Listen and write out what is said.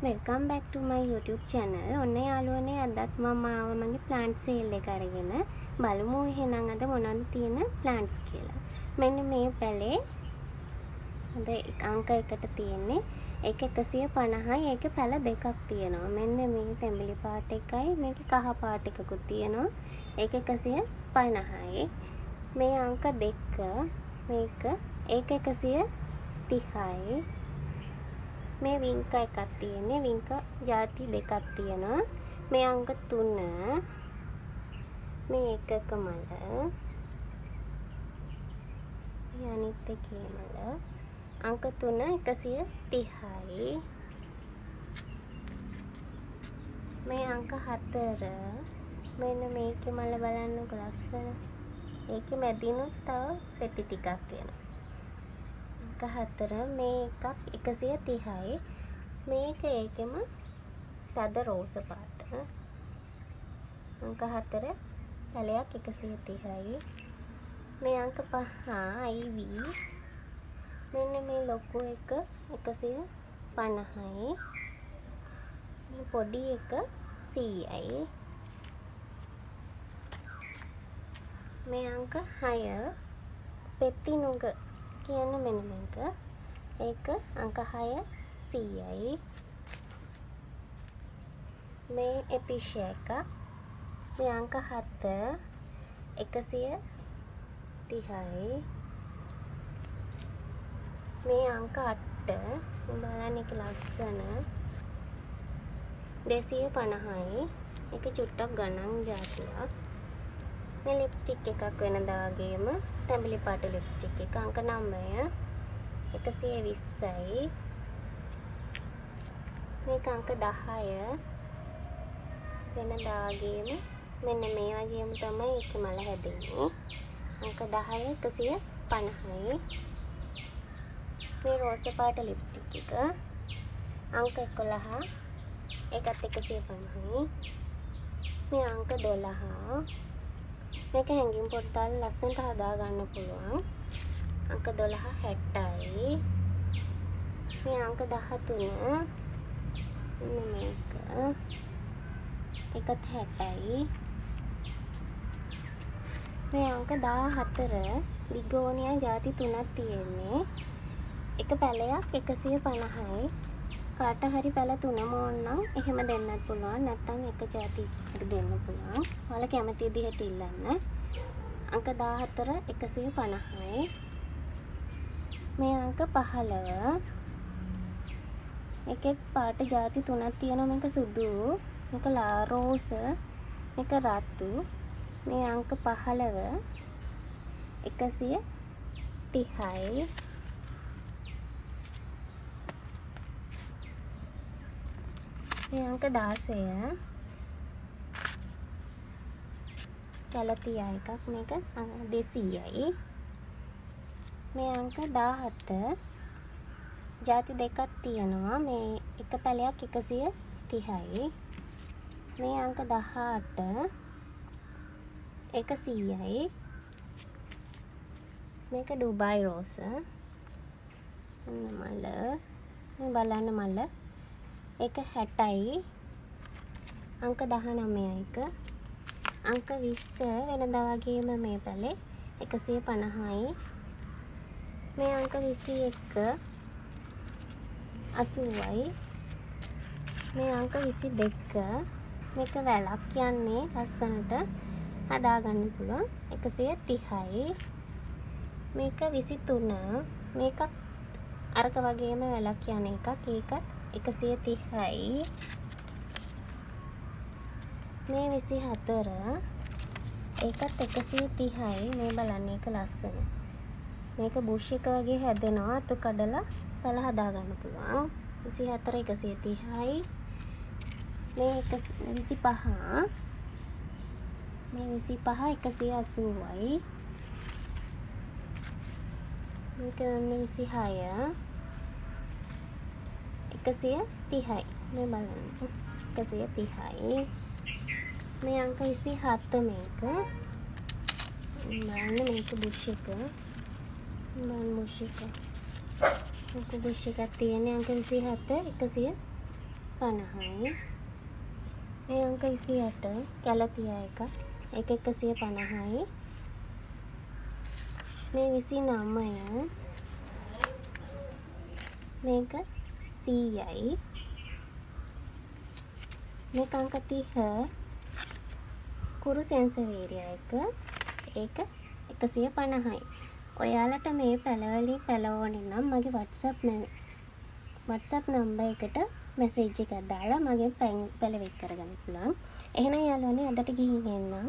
Welcome back to my YouTube channel. ඔන්න යාළුවනේ අදත් මම ආවා මගේ ප්ලාන්ට් සේල් එක අරගෙන. බලමු එහෙනම් අද මොනවද තියෙන ප්ලාන්ට්ස් කියලා. මෙන්න මේ පැලේ අද අංක එකට තියෙන්නේ. ඒක 150යි. ඒකේ පැල දෙකක් තියෙනවා. මෙන්න මේ තැඹිලි පාට එකයි මේකේ කහ පාට එකකුත් තියෙනවා. ඒක 150යි. මේ අංක දෙක මේක ඒක 130යි. මේ වින්ක එකක් තියෙන්නේ. වින්ක ಜಾති දෙකක් තියෙනවා. මේ අංක 3 මේ එකක මල, මේ අනිත් එකේ මල. අංක 3 130යි. මේ අංක 4 මෙන්න මේකේ මල බලන්නකෝ ලස්සන. ඒකේ මැදිනුත් තව පෙති ටිකක් එනවා. අංක 4 මේ එකක් 130යි. මේක ඒකෙම තද රෝස පාට. අංක 4 පැලයක් 130යි. මේ අංක 5 IV. මෙන්න මේ ලොකු එක 150යි. මේ පොඩි එක 100යි. මේ අංක 6 පෙති නුග කියන්නේ මෙන්න මේක. ඒක අංක 6 100යි. මේ එපිෂියා එක. මේ අංක 7 130යි. මේ අංක 8 බලන්න ඒක ලස්සන 250යි. ඒක චුට්ටක් ගණන් ජාතියක්. මේ ලිප්ස්ටික් එකක් වෙනදා වගේම තැඹිලි පාට ලිප්ස්ටික් එක අංක 9 120යි. මේක අංක 10 වෙනදා වගේම මෙන්න මේ වගේම තමයි ඒක මල හැදෙන්නේ. අංක 10 150යි. මේ රෝස පාට ලිප්ස්ටික් එක අංක 11 ඒකත් 150යි. මේ අංක 12 මේක හැංගිම් පොත් දාලා ලස්සනට හදා ගන්න පුළුවන්. අංක 12 60යි. මේ අංක 13 මෙන්න මේක ඒකත් 60යි. මේ අංක 14 බිගෝනියා ಜಾති තුනක් තියෙන්නේ. එක පැලයක් 150යි. කාට හරි පැල තුනම ඕන නම් එහෙම දෙන්නත් පුළුවන්. නැත්නම් එක ಜಾති හරි දෙන්න පුළුවන්. ඔයාලා කැමති විදිහට ඉල්ලන්න. අංක 14 150යි. මේ අංක 15 ඒකෙත් පාට ಜಾති තුනක් තියෙනවා. මේක සුදු, මේක ලා රෝස, මේක රතු. මේ අංක 15 130යි. මේ අංක 16 කැලතියා එකක්. මේක 200යි. මේ අංක 17 ಜಾති දෙකක් තියෙනවා. මේ එක පැලයක් 130යි. මේ අංක 18 ඒක 100යි. මේක ඩුබායි රෝස. ඔන්න මල. මේ බලන්න මල. ඒක 60යි. අංක 19 එක. අංක 20 වෙනදා වගේම මේ පැලේ 150යි. මේ අංක 21 80යි. මේ අංක 22 මේක වැලක් කියන්නේ ලස්සනට හදා ගන්න පුළුවන් 130යි. මේක 23 මේකත් අරක වගේම වැලක් යන එකක්. ඒකත් 130යි. මේ 24 ඒකත් 130යි. මේ බලන්න ඒක ලස්සන. මේක බුෂ් එක වගේ හැදෙනවා. අතු කඩලා පැල හදා ගන්න පුළුවන්. 24 130යි. මේ 25 මේ 25 180යි. මේක ඔන්න 26 130යි. මේ බලන්න 130යි. මේ අංක 27 මේක. බලන්න මේක බුෂ් එක. බලන්න බුෂ් එක. මේක බුෂ් එකක් තියෙන්නේ අංක 27 130යි. 150යි. මේ අංක 28 කැලතියා එක. ඒක 150යි. මේ 29 මේක 100යි. මේක අංක 30 කුරු සෙන්සවීරියා එක. ඒක 150යි. ඔයාලට මේ පැළවලින් පැළ ඕනේ නම් මගේ WhatsApp number එකට මැසේජ් එකක් දාලා මගෙන් පැළ වෙක් කරගන්න පුළුවන්. එහෙනම් යාළුවනේ, අදට ගිහින් එන්නම්.